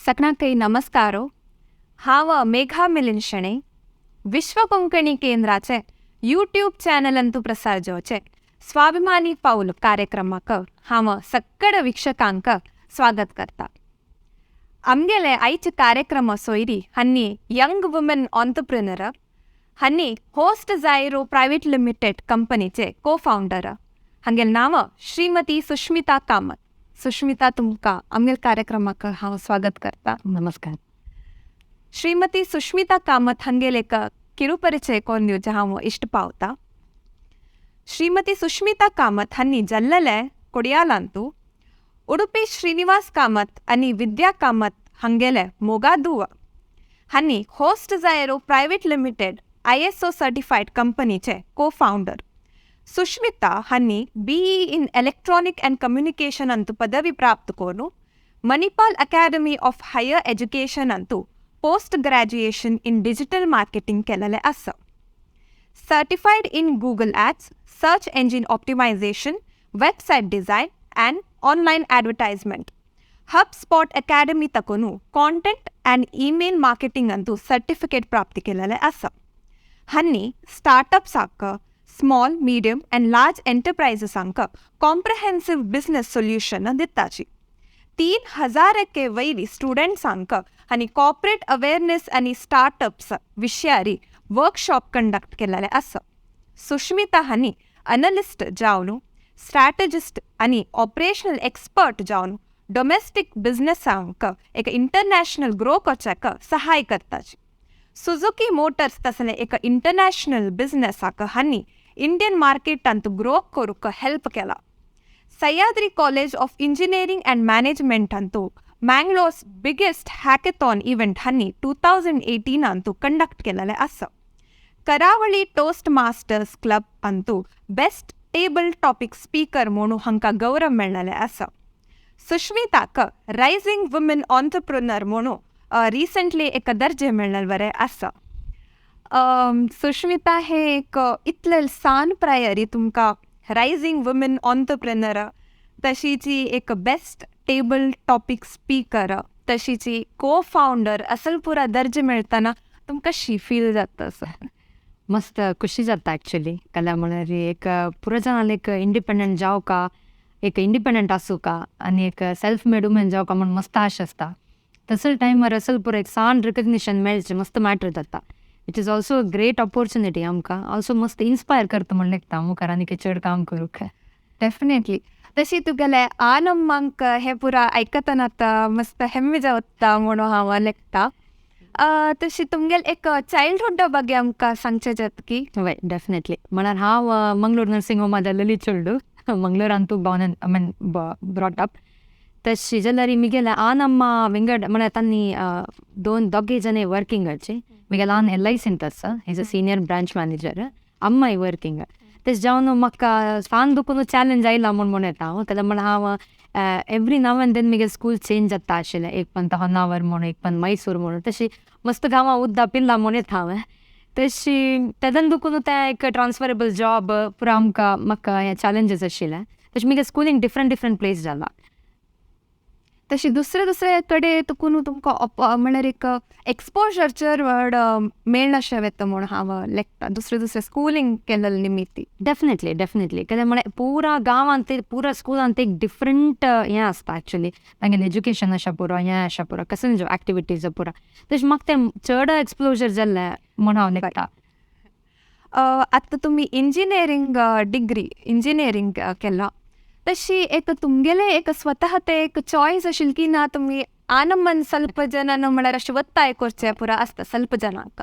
सगळ्यांकय नमस्कारो. हांव मेघा मिलिंद शणै, विश्व कोंकणी केंद्राचे यूट्यूब चॅनलांतु प्रसार जावचे स्वाभिमानी पाऊल कार्यक्रमाक हांव सगळ वीक्षकांक स्वागत करता. आमगेले आयचे कार्यक्रम सोयरी हांनी यंग वुमन ऑन्टरप्रिनर, हांनी होस्ट जायरो प्रायव्हेट लिमिटेड कंपनीचे को फाउंडर. हांगेले नांव श्रीमती सुष्मिता कामत. सुष्मिता, तुमकां आमगेले कार्यक्रमाक हांव स्वागत करता. नमस्कार. श्रीमती सुष्मिता कामत हांगेले एक ಕಿರುಪರಿಚಯ कोन्न दिवचें हांव इश्ट पावता. श्रीमती सुष्मिता कामत हांनी जल्लले कोडियालांतू. उडुपी श्रीनिवास कामत आनी विद्या कामत हांगेले मोगादुव. हांनी होस्ट जायरो प्रायव्हेट लिमिटेड ISO certified कंपनीचे को फाउंडर. सुष्मिता हांनी BE in electronic and communication अंतु पदवी प्राप्त कोनु Manipal academy of higher education अंतु post graduation in digital marketing केलेले आसा. Certified in Google Ads, search engine optimization, website design and online advertisement. HubSpot Academy तकोनु content and email marketing ಅಂತು certificate ಪ್ರಾಪ್ತಿ केलेले आसा. हांनी स्टार्टअप्साक, स्मॉल, मीडियम अँड लार्ज एंटरप्राइजेसांक कॉम्प्रहेन्सिव बिझनेस सोल्युशन दिताची. 3000ಕ್ಕೆ वयली स्टुडंट्सांक आनी कॉर्पोरेट अवेअरनेस आनी स्टार्टअप्स विशयारी वर्कशॉप कंडक्ट केलेले आसा. सुष्मिता हांनी अनलिस्ट जावन, स्ट्रॅटजिस्ट आनी ऑपरेशनल एक्सपर्ट जावन डोमेस्टीक बिझनेसांक एक इंटरनॅशनल ग्रो करच्याक सहाय करताची. सुझुकी मोटर्स तसले एक इंटरनॅशनल बिझनेसाक हांनी इंडियन मार्केटांत ग्रो करूंक हेल्प केला. Sahyadri college of engineering and मॅनेजमेंटांतू मँगलोर्स biggest hackathon event हांनी 2018 conduct केलेले आसा. करावळी toast masters club Antu best table topic speaker म्हणून हांकां गौरव मेळ्ळेले आसा. सुष्मिताक रायझिंग वुमेन ऑन्टरप्रुनर म्हणून रिसेंटली एक दर्जे मेळ्ळेले बरें आसा. सुष्मिता, हे एक इतले सान प्रायरी तुमकां रायझिंग वुमेन ऑन्टरप्रेनर, तशीची एक बेस्ट टेबल टॉपिक स्पीकर, तशीची को फाउंडर असल पुरा दर्जे मेळतना तुमकां शी फील जाता असं? मस्त खुशी जाता एक्चुली. कला म्हळ्यार एक पुरो जाणां एक इंडिपेंडंट जावका, एक इंडिपेंडंट आसूका आनी एक सेल्फ मेड वुमेन जावका म्हूण मस्त आश आसता. तसले टायमार असल पुरो एक सान रिकग्निशन मेळचें मस्त मॅटर जाता, which is also a great opportunity. आमकां ऑल्सो मस्त इन्स्पायर करता म्हण लेगता मुखार आनी चड काम करूंक. डेफिनेटली. तशी तुगेले आनम्मांक हे पुरा आयकतना आतां मस्त हेम्मे जावता म्हणून हांव लेखता. तशी तुमगेल एक चाइल्डहुड ಬಗ್ಗೆ आमकां सांगचें जाता की? वय, डेफिनेटली. म्हळ्यार हांव मंगलोर नर्सिंग होमा जाल्लेली चेडूं. मंगलोरांतू born and, I mean, brought up. तशी जाल्यार मिगेले आनम्मा विंगड, म्हळ्यार तांणी दोन दोगे जने वर्किंगाचे. मिगेले आन एलआयसींत आसा, is a senior branch manager. अम्माय working. तशें जावन म्हाका सान दुखून चॅलेंज आयला म्हूण म्हणूं येता हांव. कित्याक म्हळ्यार हांव एवरी नाव अँड then मिगे स्कूल चेंज जाता आशिल्लें. एक पंत होन्नावर म्हूण, एक पंत मैसूर म्हणून, तशी मस्त गांवां उद्दा पिल्ला म्हूण येता हांवें. तशी तेदन दुखून तें एक ट्रान्सफरेबल जॉब पुरो आमकां म्हाका हें चॅलेंजीस आशिल्लें. तशें मिगे स्कुलींग डिफरंट डिफरंट प्लेस जाला. तशी दुसरे दुसरे कडेन तुकून तुमकां म्हळ्यार एक एक्सपोजर चड व्हड मेळनाशें वता म्हूण हांव लेखता, दुसरे दुसरे स्कुलींग केल्ले निमित्ती. Definitely, definitely. कित्याक म्हळ्यार पुरा गांवांत, पुरा स्कुलांत एक डिफरंट हें आसता एक्चुली. तांगेलें एज्युकेशन अशें पुरो, हें अशें पुरो, कसलें एक्टिविटीज पुरा. तशें म्हाका तें चड एक्सप्लोजर जाल्लें म्हूण हांव लेखता. आतां तुमी इंजिनियरींग डिग्री, इंजिनियरींग केलां. तशी एक तुमगेले एक स्वतः ते एक चॉयस आशिल्ली की ना तुमी आनमन ಸ್ವಲ್ಪ ಜನನ म्हळ्यार अशें ಒತ್ತಾಯ करचें पुरा आसता ಸ್ವಲ್ಪ जनांक,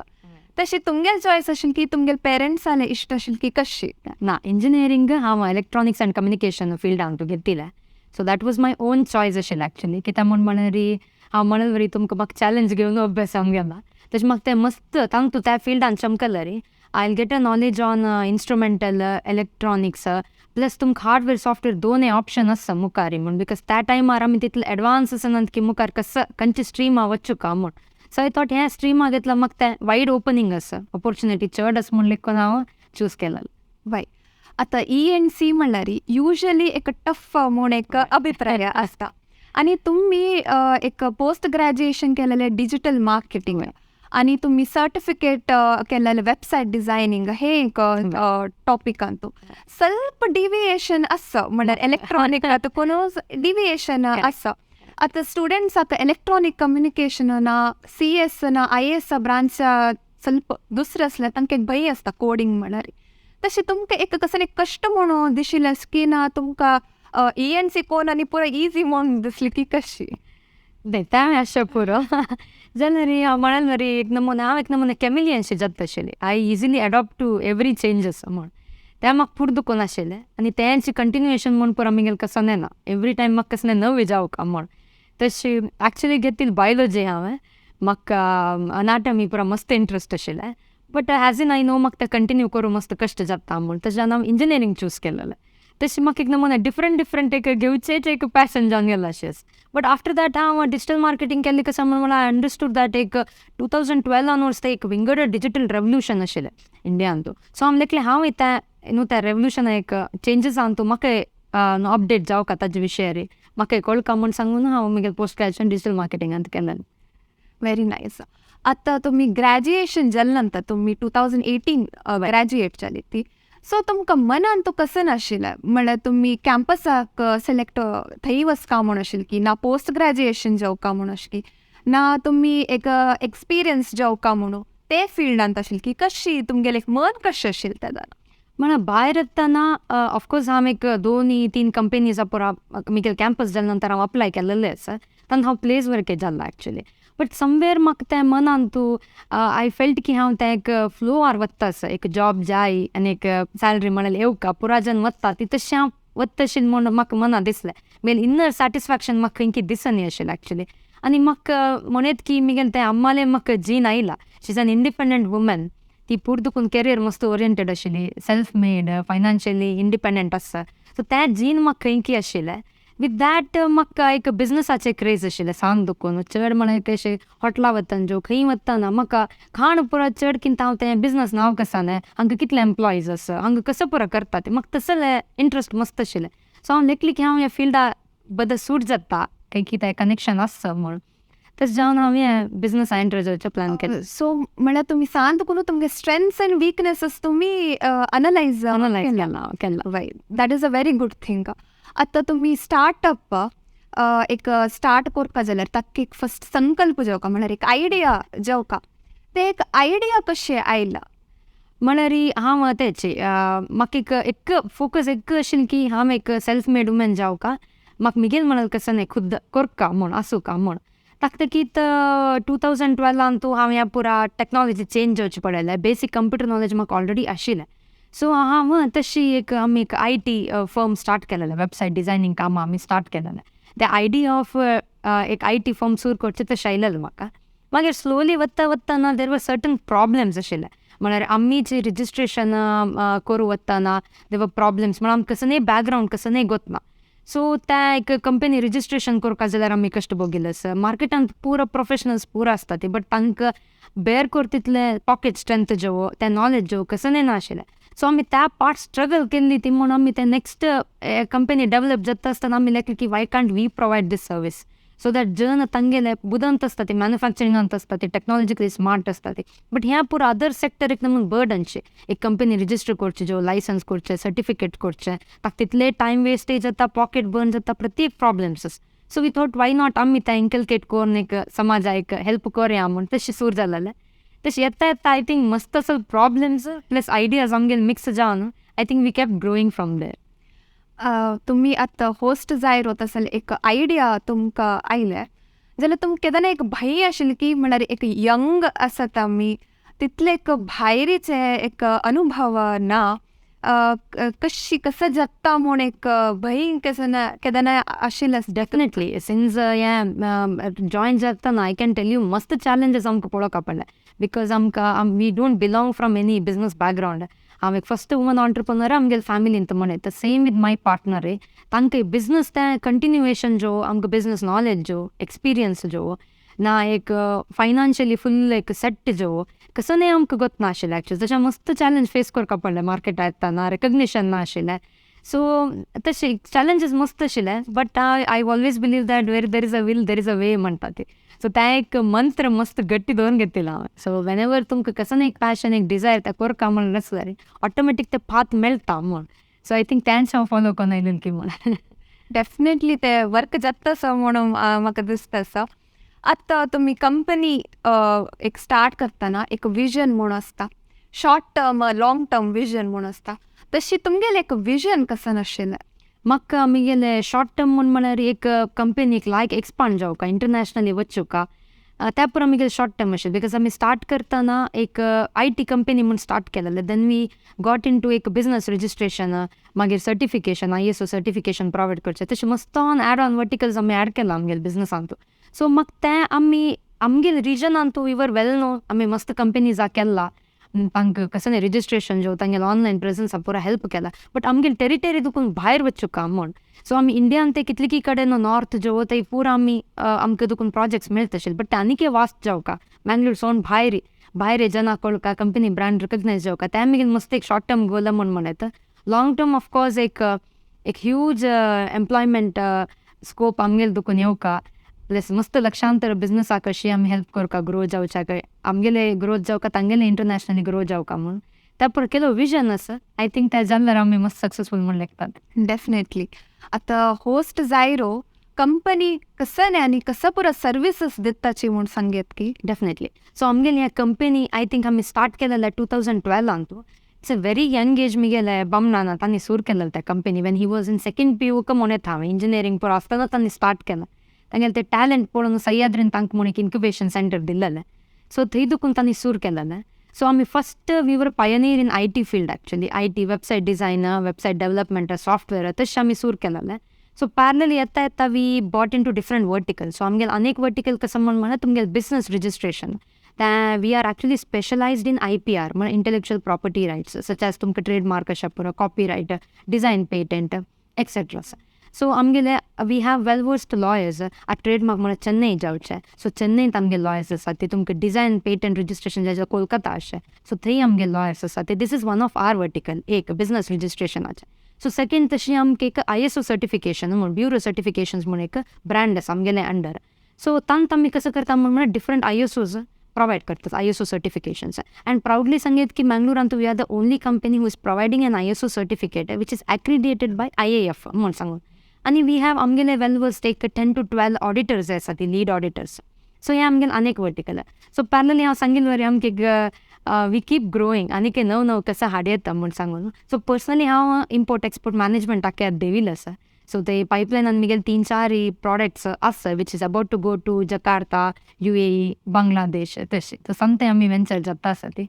तशी तुमगेले चॉयस आशिल्ली की तुमगेले पेरंट्साले इश्ट आशिल्ली की कशी? ना, इंजिनियरींग हांव इलेक्ट्रॉनिक्स अँड कम्युनिकेशन फिल्डांत घेतिल्लें. So that was my own choice आशिल्लें एक्चुली. कित्याक म्हूण म्हळ्यार हांव म्हणल वरी तुमकां म्हाका चॅलेंज घेवन अभ्यासांक गेला. तशें म्हाका तें मस्त तांतू त्या फिल्डान चमकलें. I will get a knowledge on instrumental electronics, plus तुमकां हार्डवेर सॉफ्टवेअर दोनूय ऑप्शन आसा मुखार म्हूण, because त्या टायमार आमी तितले एडवान्स आसनात की मुखार कसो खंयच्या स्ट्रिमा वचूका म्हूण. सो I thought ह्या स्ट्रिमा घेतला म्हाका तें वायड ओपनींग आसा, ऑपॉर्चुनिटी चड आसा म्हूण लेखून हांव चूज केलें. वय, आतां ई एंड सी म्हणल्यार युजली एक टफ म्हूण एक अभिप्राय आसता. आनी तुमी एक पोस्ट ग्रॅज्युएशन केलेलें डिजिटल मार्केटिंग आनी तुमी सर्टिफिकेट केलेलें वेबसायट डिझायनिंग, हे एक टॉपिकांतू ಸ್ವಲ್ಪ ಡಿವಿಯೇಷನ್ ಅಸ್ಸ, म्हळ्यार इलेक्ट्रॉनिक कोण डिविएशन आसा. आतां स्टुडंट्साक इलेक्ट्रॉनिक कम्युनिकेशन ना सीएस ना आयएस ब्रांच ಸ್ವಲ್ಪ दुसरें आसल्यार तांकां एक भंय आसता कोडिंग म्हळ्यार. तशें तुमकां एक कसलें कश्ट म्हणून दिशिल्लें की ना तुमकां ईएनसी कोन आनी पुरो इजी म्हणून दिसली की कशी? तें आसचें पुरो जाल्यार हांव म्हणाल मरे, एक नमुना हांव एक नमुना कॅमिलियनशी जाता आशिल्ली. I easily adopt to every changes म्हूण. तें म्हाका पुरो दुखून आशिल्लें आनी तेंच कंटिन्युएशन म्हूण पुरो आमगेलें कसो ना एवरी टायम म्हाका कसलें नवें जावका म्हूण. तशी एक्चुली घेतिल्ली बायोलॉजी हांवें. म्हाका अनाटमी पुरो मस्त इंट्रस्ट आशिल्लें, but as in I know म्हाका तें कंटिन्यू करूं मस्त कश्ट जाता म्हूण. तशें जावन हांव इंजिनियरींग चूज केलेलें. तशें म्हाका एक नमुना डिफरंट डिफरंट एक घेवचेच एक पॅशन जावन गेलो अशें. बट आफ्टर that हांव डिजिटल मार्केटींग केल्लें. कसो म्हणल्यार I understood that एक 2012 ऑनवर्ड्स तें एक विंगड डिजिटल रेवल्युशन आशिल्लें इंडियांतू. सो हांव लेखलें हांव तें न्हू त्या रेवल्युशन एक चेंजीस तूं म्हाका अपडेट जावका ताजे विशयार, म्हाका कळका म्हूण सांगून हांव मागीर पोस्ट ग्रॅज्युएशन डिजिटल मार्केटिंगांत केलें. Very nice. आतां तुमी ग्रॅज्युएशन जालें नंतर, तुमी 2018 ग्रॅज्युएट जाली ती, सो तुमकां मनान तो कसं नाशिल्लें, म्हळ्यार तुमी कॅम्पसाक सिलेक्ट थंय वचका म्हूण आशिल्लें की ना पोस्ट ग्रॅज्युएशन जावका म्हूण अशें की ना तुमी एक एक्सपिरियन्स जावका म्हणून ते फिल्डांत आशिल्लें की कशी तुमगेलें मन कशें आशिल्लें तेन्ना? म्हणल्यार भायर येतना ऑफकोर्स हांव एक दोन तीन कंपनीज पुरा म्हगेलें कॅम्पस जाले नंतर हांव अप्लाय केलेलें आसा. तांकां हांव प्लेस वर्क जाला एक्चुली, बट समवेर म्हाका तें मनान तूं I felt की हांव तें एक फ्लोआर वता आसा. एक जॉब जाय आनी एक सॅलरी म्हळ्यार येवका पुरा जन वता ती, तशें हांव वता आशिल्लें म्हूण म्हाका मना दिसलें. मागीर इनर सॅटिस्फॅक्शन म्हाका खंय कितें दिसना आशिल्लें एक्चुली. आनी म्हाका म्हणत की म्हगेलें तें अम्मालें म्हाका जीन आयला. She is an independent woman. ती पूर दुखून करियर मस्त ओरिएंटेड आशिल्ली, सेल्फ मेड, फायनान्शियली इंडिपेंडंट आसा. सो तें जीन म्हाका खंय की आशिल्लें. विथ that म्हाका एक बिजनसाचें क्रेज आशिल्लें सांग दुखून. चड म्हळ्यार अशें हॉटेला वतना जो खंय वतना म्हाका खाण पुरो चड कितें हांव तें बिजनस नांव कसो न्हय, हांगा कितले एम्प्लॉईज आसा, हांगा कसो पुरो करता ते, म्हाका तसलें इंट्रस्ट मस्त आशिल्लें. सो हांव लेखलें की हांव ह्या फिल्डा बद्दल सूट जाता, खंय कितें कनेक्शन आसा म्हूण. तशें जावन हांव हें बिजनस एंटर जावचें प्लॅन केलें. सो म्हळ्यार तुमी सांत करून तुमगे स्ट्रेंथ्स आनी विकनेसीस तुमी अनलायज अनलायज केलां केलां. That is a very good thing. आतां तुमी स्टार्टअप एक स्टार्ट करपा जाल्यार ताका एक फर्स्ट संकल्प जावका, म्हळ्यार एक आयडिया जावका. ते एक आयडिया कशें आयला? म्हळ्यार हांव तेच म्हाका एक एक फोकस एक आशिल्लें की हांव एक सेल्फ मेड वुमन जावका. म्हाका म्हगेलें म्हळ्यार कसो न्हय खुद्द करका म्हूण आसूका म्हूण. ताकतकीत 2012आन तूं हांव ह्या पुरा टॅक्नोलॉजी चेंज जावची पडलें. बेसीक कंप्युटर नॉलेज म्हाका ऑलरेडी आशिल्लें. सो हांव तशी एक आमी एक IT firm start केलेलें. वेबसायट डिजायनींग कामां आमी स्टार्ट केलेलें. ते आयडिया ऑफ एक IT firm सुरू करचें तशें आयलेलें म्हाका. मागीर स्लोली वता वतना there were certain problems आशिल्ले. म्हळ्यार आमी जे रजिस्ट्रेशन करूं वतना there were problems, म्हळ्यार आमकां कसो न्ही बॅकग्रावंड कसो न्ही गोतना. सो त्या एक कंपनी रजिस्ट्रेशन करपा जाल्यार आमी कश्ट भोगिल्ले आसा. मार्केटांत पुरो प्रोफेशनल्स पुरो आसता ती, बट तांकां बेर कर तितले पॉकेट स्ट्रेंथ जो तें नॉलेज जो कसो न्ही नाशिल्लें. सो आमी त्या पार्ट स्ट्रगल केल्ली ती म्हूण आमी ते नेक्स्ट कंपनी डेवलप जाता आसतना आमी लेखलें की Y can't we provide these service, so that जन तांगेले बुदंत आसता ती, मॅन्युफॅक्चरिंगांत आसता ती, टॅक्नॉलॉजिकली स्मार्ट आसता ती, बट ह्या पुरो अदर सेक्टर एक नमून बर्डनशें एक कंपनी रजिस्टर करचें जो लायसन्स करचें, सर्टिफिकेट करचें, ताका तितले टायम वेस्टेज जाता, पॉकेट बर्न जाता, प्रत्येक problems. So we thought why not आमी तें इनकल्केट करून एक समाजा एक हेल्प करया म्हूण. तशें सुरू जालेलें. तशें येता येता I think मस्त असो प्रॉब्लम्स प्लस आयडियाज आमगेले मिक्स जावन I think we kept growing from there. तुमी आतां होस्ट जाय रोत आसले एक आयडिया तुमकां आयले जाल्यार तुमकां केन्ना एक भंय आशिल्लें की म्हळ्यार एक यंग आसात आमी, तितले एक भायरीचे एक अनुभव ना, कशी कसं जाता म्हूण एक भंय केन्ना केन्ना आशिल्लें? डेफिनेटली. सिन्स हें जॉयन जातना I can tell you मस्त चॅलेंजीस आमकां पळोवंक पडले, because आमकां we don't belong from any business background. हांव एक फस्ट वुमन ऑन्टरप्रनर आमगेले फॅमिलींत म्हणत. Same with my partner. तांकां बिजनस तें कंटिन्युएशन जो आमकां बिजनस नॉलेज जो एक्सपिरियन्स जो ना एक फायनान्शियली फुल एक सेट जो कसो न्ही आमकां गोत नाशिल्लें एक्चुअली. तशें मस्त चॅलेंज फेस करपा पडलें. मार्केटांत येतना रेकग्निशन नाशिल्लें. सो तशें चॅलेंजीस मस्त आशिल्ले, but I always believe that where there is a will, there is a way म्हणटा ती. सो तें एक मंत्र मस्त गट्टी दवरून घेतिल्लो हांवें. सो when ever तुमकां कसो एक पॅशन, एक डिजायर तें करका म्हणून आसल्यार ऑटोमॅटीक तें पाथ मेळटा म्हूण. सो I think तेंच हांव फॉलो करून आयलें की म्हूण. डेफिनेटली ते वर्क जाता असो म्हणून म्हाका दिसता आसा. आतां तुमी कंपनी एक स्टार्ट करतना एक विजन म्हूण आसता, short term, long term vision म्हूण आसता. तशी तुमगेलें एक विजन कसं आशिल्लें? म्हाका आमगेले शॉर्ट टर्म म्हूण म्हळ्यार एक कंपनीक लायक एक्सपांड जावका, इंटरनॅशनली वचुका, त्या पुरो आमगेले शॉर्ट टर्म आशिल्लें, because आमी स्टार्ट करतना एक IT company म्हूण स्टार्ट केलेलें. Then we got into एक बिजनस रजिस्ट्रेशन, मागीर सर्टिफिकेशन, आयएसओ सर्टिफिकेशन प्रोवायड करचें, तशें मस्तोन एड ऑन वर्टिकल्स आमी एड केला आमगेले बिजनसांतू. सो म्हाका तें आमी आमगेले रिजनांतू we were well known. आमी मस्त कंपनीजा केला, तांकां कसलें रजिस्ट्रेशन जो तांगेले ऑनलायन प्रेजन्सा पुरो हेल्प केला, बट आमगेले टेरिटरी दुखून भायर वचुका म्हूण. सो आमी इंडियान ते कितले कडेन नॉर्थ जो ते पुरो आमी आमकां दुखून प्रोजेक्ट्स मेळटा आशिल्ले, बट ते आनीकय वास्ट जावका, मँगलोर सोन भायर भायर जना कळका, कंपनी ब्रँड रिकग्नायज जावका, ते आमगेले मस्त एक शॉर्ट टर्म गोल म्हूण म्हणत. लॉंग टर्म ऑफकोर्स एक एक ह्यूज एम्प्लॉयमेंट स्कोप आमगेले दुखून येवका, प्लस मस्त लक्षांतर बिजनसाक कशी आमी हेल्प करका ग्रो जावच्याक, आमगेले ग्रोथ जावका, तांगेले इंटरनॅशनली ग्रो जावका म्हूण. त्या पुरो केलो विजन आसा. I think ते जाल्यार आमी मस्त सक्सेसफूल म्हूण लेखतात. डेफिनेटली. आतां होस्ट जायरो कंपनी कसं आनी कसं पुरो सर्विसीस दिताची म्हूण सांगेत की? डेफिनेटली. सो आमगेली ह्या कंपनी I think आमी स्टार्ट केलेले 2012आंतू. It's a very young age. मिगेले बामणान तांणी सुरू केलेले त्या company when he was in second PU म्हूण येता हांवें. इंजिनियरींग पुरो आसतना तांणी स्टार्ट केलां. तांगेलें तें टॅलंट पळोवन सह्याद्रीन तांकां म्हूण एक इन्क्युबेशन सेंटर दिल्लेलें. सो थंय दुखून तांणी सुरू केलेलें. सो आमी first we were pioneer in IT field, actually IT, website design, website development, software, तशें आमी सुरू केलेलें. सो पॅरलली येता येता we bought into different vertical. So आमगेले अनेक वर्टिकल कसो म्हण म्हळ्यार तुमगेलें बिजनस रजिस्ट्रेशन, तें we are actually specialized in IPR म्हळ्यार intellectual property rights, such as तुमकां ट्रेडमार्क अशें पुरो, copyright, design patent, etcetera. So आमगेले we have well versed lawyers. आतां ट्रेडमार्क म्हळ्यार चेन्नई जावचें, सो चेन्नईंत आमगे लॉयर्स आसा ते. तुमकां डिजायन पेटंट रजिस्ट्रेशन जाय जाल्यार कोलकाता अशें, सो थंय आमगे लॉयर्स आसा ते. This is one of our vertical, एक बिजनस रजिस्ट्रेशनाचें. सो सेकेंड तशी आमकां एक आयएसओ सर्टिफिकेशन म्हूण, ब्युरो सर्टिफिकेशन्स म्हूण एक ब्रँड आसा आमगेले अंडर. सो तांत आमी कसो करता म्हूण म्हळ्यार डिफरंट आयएसओज प्रोवायड करतात, आयएसओ सर्टिफिकेशन्स. अँड प्रावडली सांगेत की मँगलोरांत we are the only company who is providing an ISO certificate which is accredited by IAF म्हूण सांगून. आनी we have आमगेले वेल वर्स्ड एक 10 टू 12 ऑडिटर्स आसा ती, लीड ऑडिटर्स. सो हें आमगेलें आनीक वर्टिकल. सो पॅरलली हांव सांगिल्ले वरी आमगे we keep growing, आनीक नव नव कसो हाड येता म्हूण सांगून. सो पर्सनली हांव इम्पोर्ट एक्सपोर्ट मॅनेजमेंटाक देविल्लें आसा. सो ते पायपलायनान मिगेले तीन चार प्रॉडक्ट्स आसा which is about to go to Jakarta, UAE, Bangladesh तशें. सो सोमतें आमी वेंचर जाता आसा ती.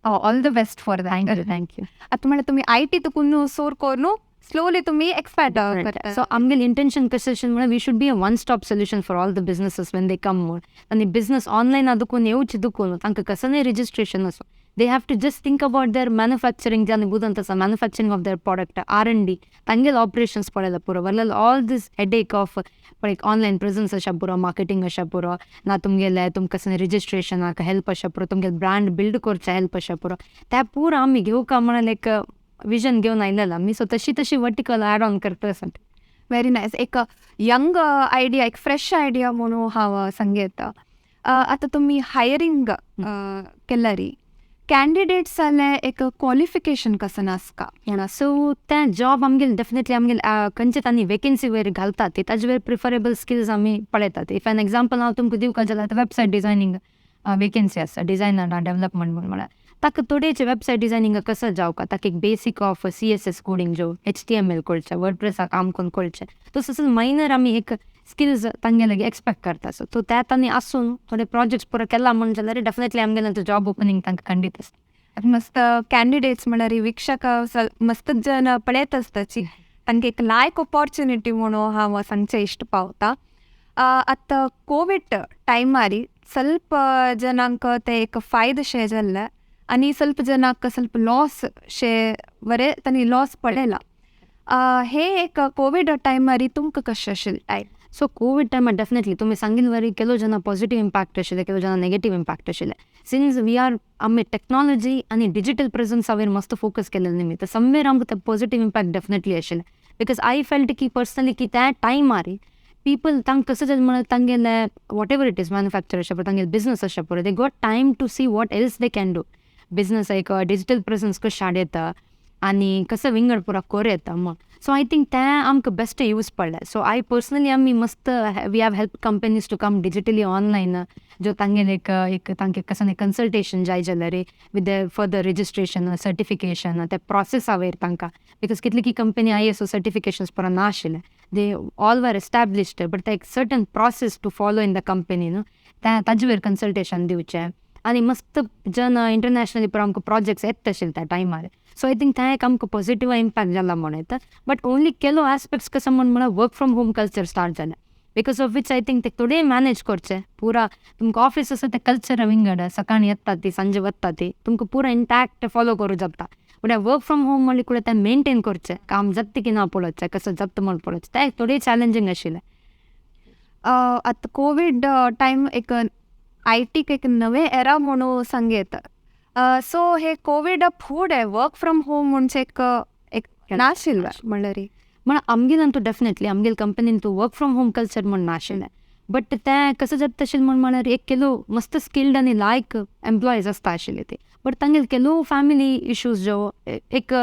All the best for that. Thank you, thank you. आतां म्हळ्यार तुमी IT तुकून सुरू करून स्लोली तुमी एक्सपांड करता. सो आमगेलें इंटेन्शन कशें अशें म्हळ्यार we should be a one stop solution for all the businesses when they come म्हूण. आनी बिजनस ऑनलायन दुखून येवचें दुखून तांकां कसलें रजिस्ट्रेशन आसूं, they have to just think about their manufacturing. जाणें बुदंत आसा, manufacturing of their product, R&D, तांगेले ऑपरेशन्स पळयल्यार पुरो. वरलें ऑल these headache of पळय ऑनलायन प्रेजन्स अशें पुरो, मार्केटींग अशें पुरो, ना तुमगेलें तुमकां कसलें रजिस्ट्रेशनाक हेल्प अशें पुरो, तुमगेलें ब्रँड बिल्ड करचें हेल्प अशें पुरो, तें पुरो आमी घेवका म्हणून एक विजन घेवन आयलेलें आमी. सो तशी तशी वर्टिकल एड ऑन करता आसा. Very nice. एक यंग आयडिया, एक फ्रेश आयडिया म्हणून हांव सांगेत. आतां तुमी हायरींग केल्यारी कॅन्डिडेट्स जाल्यार एक क्वॉलिफिकेशन कसं आसता म्हूण? सो तें जॉब आमगेले डेफिनेटली आमगेले खंयचे तांणी वेकेन्सी वयर घालतात ती ताजे वयर प्रिफरेबल स्किल्स आमी पळयतात. If an example हांव तुमकां दिवपाक जाल्यार, आतां वेबसायट डिजायनींग वेकेन्सी आसा, डिजायनर डेवलपमेंट म्हूण, म्हळ्यार ताका थोडेचे वेबसायट डिजायनींग कसो जावका, ताका एक basic of CSS coding जो एचटीएमएल कळचें, वर्डप्रेसाक काम करून कळचें, तसो मायनर आमी एक स्किल्स तांगे लागीं एक्सपेक्ट करता. सो ते तांणी आसून थोडे प्रोजेक्ट्स पुरो केला म्हूण जाल्यार डेफिनेटली आमगेले जॉब ओपनींग तांकां खंडीत आसता. मस्त. कॅन्डिडेट्स म्हळ्यार वीक्षक मस्त जन पळयत आसताची, तांकां एक लायक ऑपॉर्च्युनिटी म्हणून हांव सांगचें इश्ट पावता. आतां कोवीड टायमारी ಸ್ವಲ್ಪ ಜನಾಂक ते एक फायदे जाल्ले आनी ಸ್ವಲ್ಪ जनांक ಸ್ವಲ್ಪ लॉस शे बरें तांणी लॉस पडला. हे एक कोवीड टायमारी तुमकां कशें आशिल्लें टायम? सो कोवीड टायमार डेफिनेटली तुमी सांगिल्ले वरी केलो जाणा पॉझिटीव इम्पॅक्ट आशिल्ले, केलो जाणा नेगेटीव इम्पॅक्ट आशिल्ले. सिन्स we are आमी टॅक्नॉलॉजी आनी डिजिटल प्रेझन्सा वयर मस्त फोकस केलेले निमित्त, समवेर आमकां ते पॉझिटीव इम्पॅक्ट डेफिनेटली आशिल्ले, because I felt की पर्सनली की त्या टायमार पीपल तांकां कसं जालें म्हळ्यार, तांगेले whatever it is, manufacture आसा पळय, तांगेले बिजनस आसा पळय, they got time to see what else they can do. Business एक डिजिटल प्रेझन्स कशें हाड येता आनी कसं विंगड पुरा करूं येता म्हण. सो I think तें आमकां बेस्ट यूज पडलें. सो I personally आमी मस्त we have help companies to come digitally online, जो तांगेले एक एक तांकां कसलें कन्सल्टेशन जाय जाल्यार with the further registration, certification, ते प्रोसेसा वयर तांकां, because कितली की कंपनी ISO certifications पुरा नाशिल्लें. They all were established, but ते एक certain process to follow in the company न्हू, तें ताजे वयर कन्सल्टेशन दिवचें. आनी मस्त जन इंटरनॅशनली पुरा आमकां प्रोजेक्ट्स येता आशिल्ले त्या टायमार. सो I think तें एक आमकां पॉझिटीव इम्पॅक्ट जाला म्हण येता. बट ओन्ली केलो आस्पेक्ट्स कसो म्हण म्हळ्यार work from home culture start जालें, because of which I think ते थोडे मॅनेज करचे पुरा. तुमकां ऑफिस आसा तें कल्चर विंगड, सकाळीं येता ती, सांजे वता ती, तुमकां पुरा इंटॅक्ट फॉलो करूं जाता. पूण वर्क फ्रॉम होम म्हणल्यार कुडें तें मेनटेन करचें, काम जाता की ना पळोवचें, कसो जाता म्हण पळोवचें, तें थोडें चॅलेंजींग आशिल्लें. आतां कोवीड टायम एक आयटीक एक नवें एरा म्हणून सांग येता. सो हे कोविड फुडें वर्क फ्रॉम होम म्हणजे एक एक नाशिल्लें म्हणल्यार? म्हण आमगेर तूं डेफिनेटली आमगेले कंपनीन तूं वर्क फ्रॉम होम कल्चर म्हण नाशिल्लें, बट तें कसं जाता तशें म्हण म्हळ्यार एक केलो मस्त स्किल्ड आनी लायक एम्प्लॉईज आसता आशिल्ले ते, बट तांगेले केलो फॅमिली इश्यूज, ज्यो एक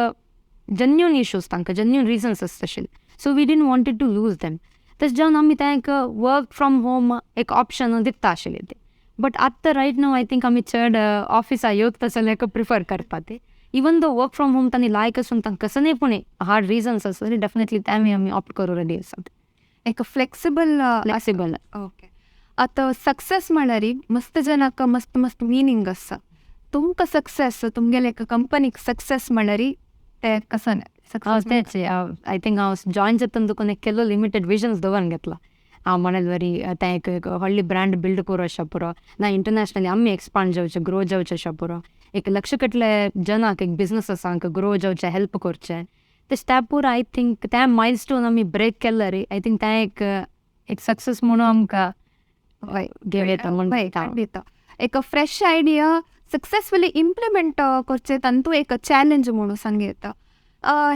जेन्युन इश्यूज, तांकां जेन्युन रिजन्स आसता आशिल्ले, so we didn't wanted to lose them. तशें जावन आमी तांकां वर्क फ्रॉम होम एक ऑप्शन दिता आशिल्ले ते. बट आत्तां रायट now I think आमी चड ऑफिसा येवंक तसले प्रिफर करता ते, even though work from home तांणी लायक आसून तांकां कसलेय पूण हार्ड रिजन्स आसा तरी डेफिनेटली ते आमी ऑप्ट करूं रेडी आसात. एक फ्लेक्सिबल. फ्लेक्सिबल. ओके, आतां सक्सेस म्हळ्यार मस्त जनाक मस्त मस्त मिनींग आसा. तुमकां सक्सेस, तुमगेले एक कंपनीक सक्सेस म्हळ्यार ते कसं? हांव तेच, I think हांव जॉयन जातना तुका एक केलो लिमिटेड विजन्स दवरून घेतला. हांव म्हणलें बरी तें एक एक व्हडली ब्रँड बिल्ड करूं अशें पुरो ना, इंटरनॅशनली आमी एक्सपांड जावचें, ग्रो जावचें अशें पुरो, एक लक्ष कितले जनाक एक बिजनसांक ग्रो जावचें हेल्प करचें. तशें त्या पुरो I think त्या मायल स्टोन आमी ब्रेक केल्लो रे, I think तें एक एक सक्सेस म्हणून आमकां घेवं येता म्हण. खंडीत एक फ्रेश आयडिया सक्सेसफुली इम्प्लिमेंट करचें तांतू एक चॅलेंज म्हणून सांग येता.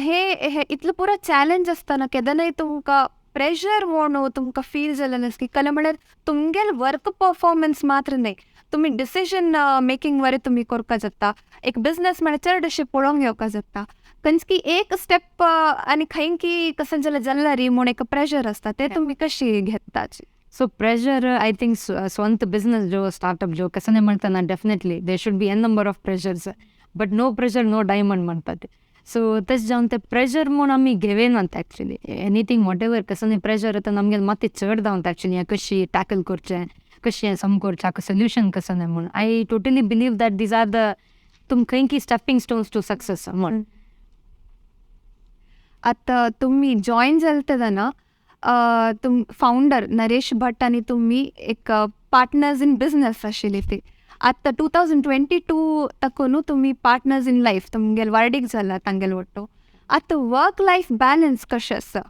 हे हे इतलो पुरो चॅलेंज आसतना केदनाय तुमकां प्रेशर म्हणून तुमकां फील जालें की कला म्हळ्यार तुमगेल वर्क परफॉर्मन्स मात्र न्हय, तुमी डिसिजन मेकिंग वरी तुमी करपा जाता, एक बिजनस म्हळ्यार चड अशें पळोवंक येवपा जाता, खंयच की एक स्टेप आनी खंय की कसं जाल्यार जाल्यार री म्हूण एक प्रेशर आसता, ते तुमी कशी घेता? सो प्रेशर I think ಸ್ವಂತ ಬಿಸ್ನೆಸ್ जो ಸ್ಟಾರ್ಟಪ್ जो कसने म्हणताना definitely there should be n number of pressures, but no pressure no diamond म्हणतात. सो तशें जावन ते प्रेशर म्हूण आमी घेवनात एक्चुली. एनीथींग what ever कसलें प्रेशर येता आमगेलें मातशें चड धांवता एक्चुली, हें कशी टॅकल करचें, कशें हें सम करचें, हाका सोल्युशन कसलें म्हूण. I totally believe that these are the तुम खंय की स्टेपिंग स्टोन्स टू सक्सेस म्हूण. आतां तुमी जॉयन जाले तेन्ना तुम फावंडर नरेश भट आनी तुमी एक पार्टनर्स इन बिजनस आशिल्ली ती. आतां 2022 तकून तुमी पार्टनर्स इन लायफ, तुमगेले वार्डीक जाला तांगेले ಒಟ್ಟು. आतां वर्क लायफ बॅलन्स कशें आसा?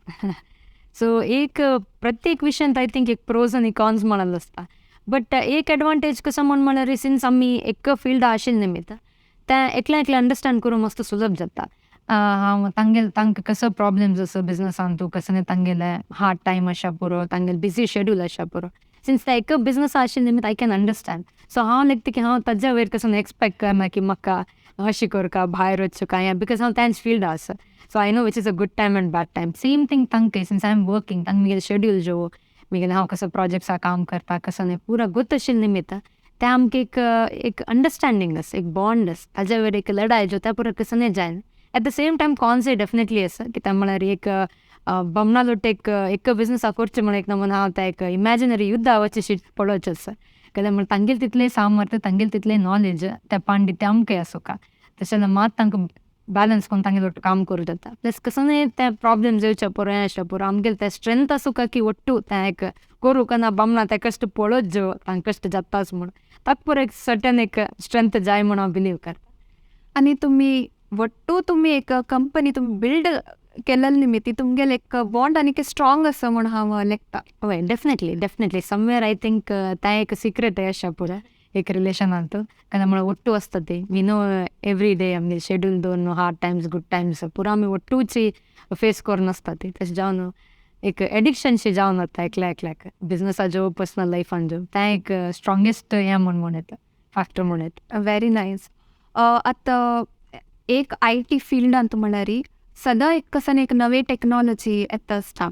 सो एक प्रत्येक विशयांत I think एक प्रोज आनी कॉन्स म्हणत आसता, बट एक एडवांटेज कसो म्हण म्हळ्यार सिन्स आमी एक फिल्ड आशिल्ले निमित्त तें एकल्या एकल्या अंडरस्टँड करूंक मस्त सुलभ जाता. हांव तांगेले तांकां कसो प्रॉब्लम्स आसा बिजनसान तूं कसलें तांगेले हार्ड टायम आशा पुरो, तांगेले बिजी शेड्यूल आशा पुरो, सिन्स ते एक बिजनस आशिल्ले निमित्त I can understand. सो हांव लेगीत की हांव ताज्या वयर कसो एक्सपेक्ट करना की म्हाका अशें करका भायर वचूं काय, because हांव तेंच फिल्ड आसा, so I know which is a good time and bad time. Same thing तांकां, सिन्स I am working, तांकां म्हगेलें शेड्यूल जो म्हगेलें हांव कसो प्रोजेक्ट्सार काम करता कसो न्ही पुरो गोत आशिल्लें निमित्त तें आमकां एक एक अंडरस्टँडींग आसा, एक बॉन्ड आसा, ताज्या वयर एक लडाय जो त्या पुरो कसो जायना. एट the same time कॉन्सय डेफिनेटली आसा, कित्याक म्हळ्यार एक बमणालोट एक एक बिजनसा करचें म्हण एक नमून हांव तें एक इमॅजिनरी युद्धा वचें पळोवचें आसा, कित्याक म्हळ्यार तांगेलें तितलें सामर्थ्य, तांगेलें तितलें नॉलेज त्या पांडित्य आमकांय आसूंक, तशें जाल्यार मात तांकां बॅलन्स करून तांगेले ಒಟ್ಟು काम करूं जाता. प्लस कसो ते प्रॉब्लम्स येवचे पुरो, हें आसचे पुरो, आमगेलें तें स्ट्रेंथ आसूंक की ಒಟ್ಟು तें एक करूंक ना बामणा तें कश्ट पळोवच जो तांकां कश्ट जाताच म्हूण, ताका पुरो एक सर्टन एक स्ट्रेंथ जाय म्हूण हांव बिलीव करता. आनी तुमी ಒಟ್ಟು तुमी एक कंपनी तुमी बिल्ड केल्ले निमित्ती तुमगेले एक बॉन्ड आनीक स्ट्रॉंग आसा म्हूण हांव लेखता. हय, definitely, definitely. Somewhere I think तें एक सिक्रेट अशें पुरो एक रिलेशनांत, कारण म्हळ्यार ಒಟ್ಟು आसता. We know every day आमगे शेड्यूल दवरून हार्ड टायम्स, गुड टायम्स पुरो आमी ಒಟ್ಟೂಚಿ फेस करून आसता ती. तशें जावन एक एडिक्शन शी जावन वता एकल्या एकल्याक, बिजनसाच्यो, पर्सनल लायफान ज्यो. तें एक स्ट्रॉंगेस्ट हें म्हूण येता, फॅक्टर म्हूण येता. Very nice. आतां एक IT फिल्डांत म्हळ्यार सदां एक कसन एक नवी टेक्नॉलॉजी येता आसता.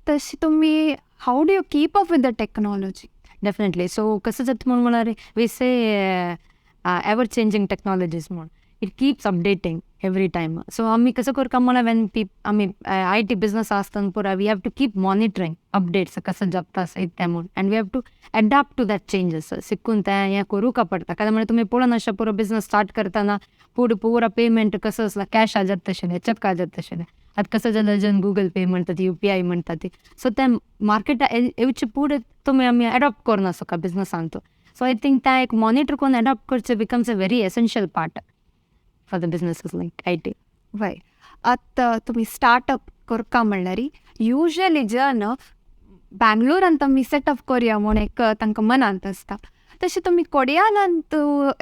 तशी तुमी how do you keep up with the technology? Definitely. So कसं जाता म्हूण म्हळ्यार, we say ever changing technologies म्हूण, it keeps updating every time. So आमी कसं करता म्हळ्यार, when P आमी IT business आसतना पुरा we have to keep monitoring updates, कसं जाता आसा तें म्हूण, and we have to adapt to that changes. शिकून तें हें करूंक पडटा. कारण म्हळ्यार तुमी पळोवन अशें पुरो बिजनस स्टार्ट करतना फुडें पुरा पेमेंट कसं आसला, कॅश जाता तशें, चेक जाता तशें. आतां कसं जालें, जन गुगल पे म्हणटा, यूपीआय म्हणटा ती. सो तें मार्केटा येवचे फुडें तुमी आमी एडॉप्ट करून आसता बिजनसांत. सो I think तें एक मॉनिटर करून एडॉप्ट करचें becomes a very essential part for the businesses like IT. वय, आतां तुमी स्टार्टअप करका म्हणल्यार युजली जन बँगलोरांत आमी सेटअप करया म्हूण एक तांकां मनांत आसता. तशें तुमी कोडियालांत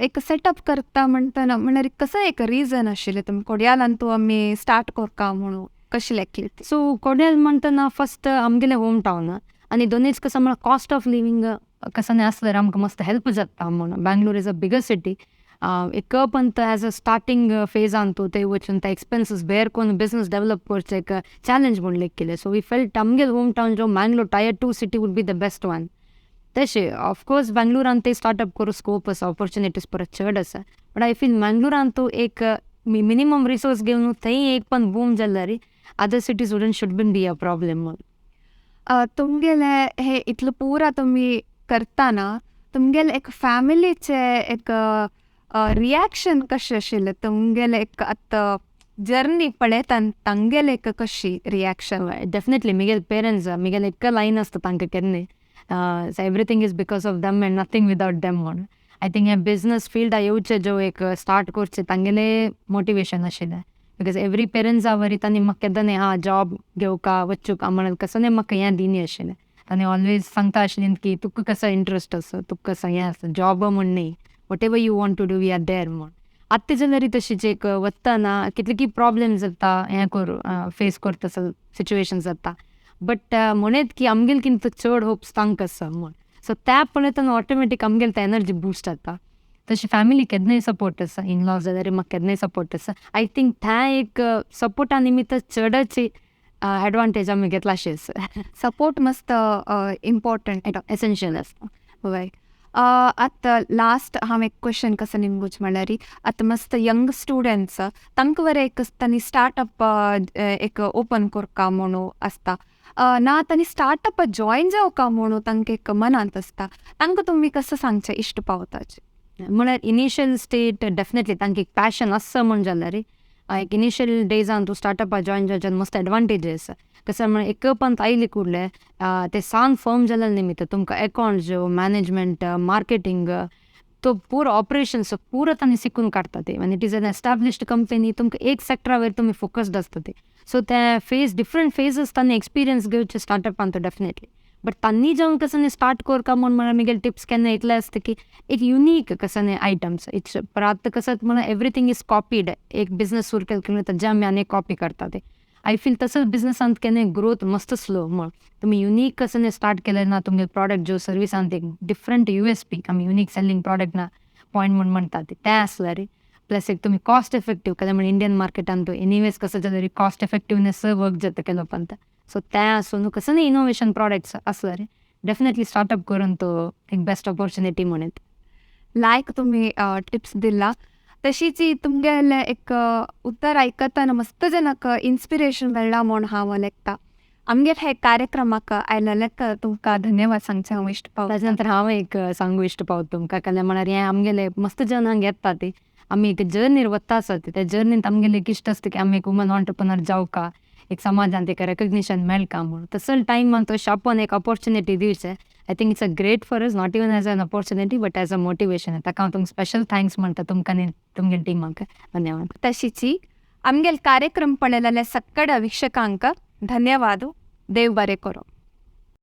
एक सेटअप करता म्हणटना म्हणल्यार कसो एक रिजन आशिल्लें तुमी कोडियालांत आमी स्टार्ट करका म्हणून कशें लेखली? सो कोडियाल म्हणटना फस्ट आमगेलें होम टावन आनी दोनीच कसं म्हळ्यार कॉस्ट ऑफ लिवींग कसं आसल्यार आमकां मस्त हेल्प जाता म्हणून. Bangalore is a bigger city. एक पंत एज अ स्टार्टींग फेजांतू थंय वचून ते एक्सपेन्सीस बेर करून बिजनस डेवलप करचें एक चॅलेंज म्हूण लेखिल्लें. सो we felt आमगेले होम टावन जो Mangalore, tier 2 city would be the best one. तशें ऑफकोर्स बेंगलोरान ते स्टार्टअप करूं स्कोप आसा, ऑपॉर्चुनिटीज परत चड आसा, बट I feel मँगलोरान एक मिनिमम रिसोर्स घेवन थंय एक पण बूम जाल्यार other cities wouldn't should been be a problem म्हूण. तुमगेले हे इतलो पुरा तुमी करतना तुमगेले एक फॅमिलीचे एक रिएक्शन कशें आशिल्लें? तुमगेले एक आतां जर्नी पळयता तांगेले एक कशी रिएक्शन? डेफिनेटली, मिगेले पेरंट्स, मिगेले एक लायन आसता तांकां केन्ना, everything is because of them and nothing without them म्हूण. I think हे बिजनस फिल्डा येवचे जो एक स्टार्ट करचे तांगेले मोटिवेशन आशिल्लें, because every parents वरी तांणी म्हाका केन्ना हा जॉब घेवका वचूका म्हणून कसो म्हाका हें दिनी आशिल्लें. तांणी ऑलवेज सांगता आशिल्लें की तुका कसो इंट्रस्ट आसा, तुका कसो हें आसा, जॉब म्हूण न्ही, whatever you want to do, we are there म्हूण. आतां जाल्यार तशीच एक वतना कितले की प्रॉब्लेम्स जाता, हें करूं फेस करता सिच्युएशन जाता, बट म्हणत की आमगेले कितें चड होप्स तांकां आसा म्हूण. सो त्या पळयतना ऑटोमॅटीक आमगेले ते एनर्जी बुस्ट जाता. तशी फॅमिली केन्नाय सपोर्ट आसा, इन लॉज जाल्यार म्हाका केन्नाय सपोर्ट आसा. I think त्या एक सपोर्टा निमित्त चडच एडवांटेज आमी घेतलाशेच. सपोर्ट मस्त इम्पॉर्टंट. एसेन्शियल आसता. वय, आतां लास्ट हांव एक क्वेश्चन कसो निमगूच म्हणल्यार, आतां मस्त यंग स्टुडंट्स तांकां बरें एक तांणी स्टार्टअप एक ओपन करका म्हणून आसता ना, तांणी स्टार्टअप जॉयन जावका म्हणून तांकां एक मनांत आसता, तांकां तुमी कसं सांगचें इश्ट पावताचे? म्हळ्यार इनिशियल स्टेट डेफिनेटली तांकां एक पॅशन आसा म्हूण जाल्यार एक इनिशियल डेजान तूं स्टार्टअपाक जॉयन जावच्यान मस्त एडवांटेजीस आसा. कसं म्हळ्यार एक पंत आयली कुडले ते सान फर्म जाल्या निमित्त तुमकां अकाउंट्स, मॅनेजमेंट, मार्केटिंग, तो पुरो ऑपरेशन्स पुरो तांणी शिकून काडटा ते. आनी it is an established company, तुमकां एक सेक्टरा वयर तुमी फोकस्ड आसता ते. सो ते फेज, डिफरंट फेजीस तांणी एक्सपिरियन्स घेवचे स्टार्टअपान तो डेफिनेटली. बट तांणी जेवन कसं स्टार्ट करका म्हूण म्हळ्यार मिगेले टिप्स केन्ना इतले आसता की एक युनीक कसं आयटम्स. It's आतां कसं म्हळ्यार एवरीथींग is copied. एक बिजनस सुरू केलो की ताजे आमी आनी कॉपी करता ते. I feel तसोच बिजनसांत केन्ना ग्रोथ मस्त स्लो म्हूण तुमी युनीक कसं स्टार्ट केलें ना, तुमगे प्रॉडक्ट जो सर्विसांत एक डिफरंट यूएसपी, आमी युनीक सेलिंग प्रॉडक्ट ना पॉयंट म्हूण म्हणटा ते आसल्यार, प्लस एक तुमी कॉस्ट इफेक्टीव, कित्याक म्हणल्यार इंडियन मार्केटान तूं एनिवेज कसं जाल्यार कॉस्ट इफेक्टिवनेस वर्क जाता केलो पंत. सो तें आसून कसं इनोवेशन प्रॉडक्ट्स आसल्यार डेफिनेटली स्टार्टअप करून तो एक बेस्ट ऑपॉर्चुनिटी म्हणत. लायक तुमी टिप्स दिला, तशीच तुमगेलें एक उत्तर आयकतना मस्त जनाक इन्स्पिरेशन मेळ्ळा म्हूण हांव लेखता. आमगेले हे कार्यक्रमाक आयलेल्याक तुमकां धन्यवाद सांगचें हांव इश्ट पावता. ताच्या नंतर हांव एक सांगू इश्ट पावता तुमकां, कारण म्हळ्यार हें आमगेले मस्त जणांक येता ती आमी एक जर्नीर वता आसा, त्या जर्नीत आमगेले एक इश्ट आसता की आमी एक वुमन ऑन्टरप्रनर जावका, एक समाजांत एक रेकग्निशन मेळका म्हूण. तसो टायमान तो शॉपान एक ऑपॉर्चुनिटी दिवचें, I think it's a great for us, not even as an opportunity but as a motivation. ताका हांव तुमकां स्पेशल thanks म्हणटा, तुमकां आनी तुमगे टिमाक. धन्यवाद. तशीची आमगेल कार्यक्रम पळयलेले सक्कड वीक्षकांक धन्यवाद. देव बरें करो.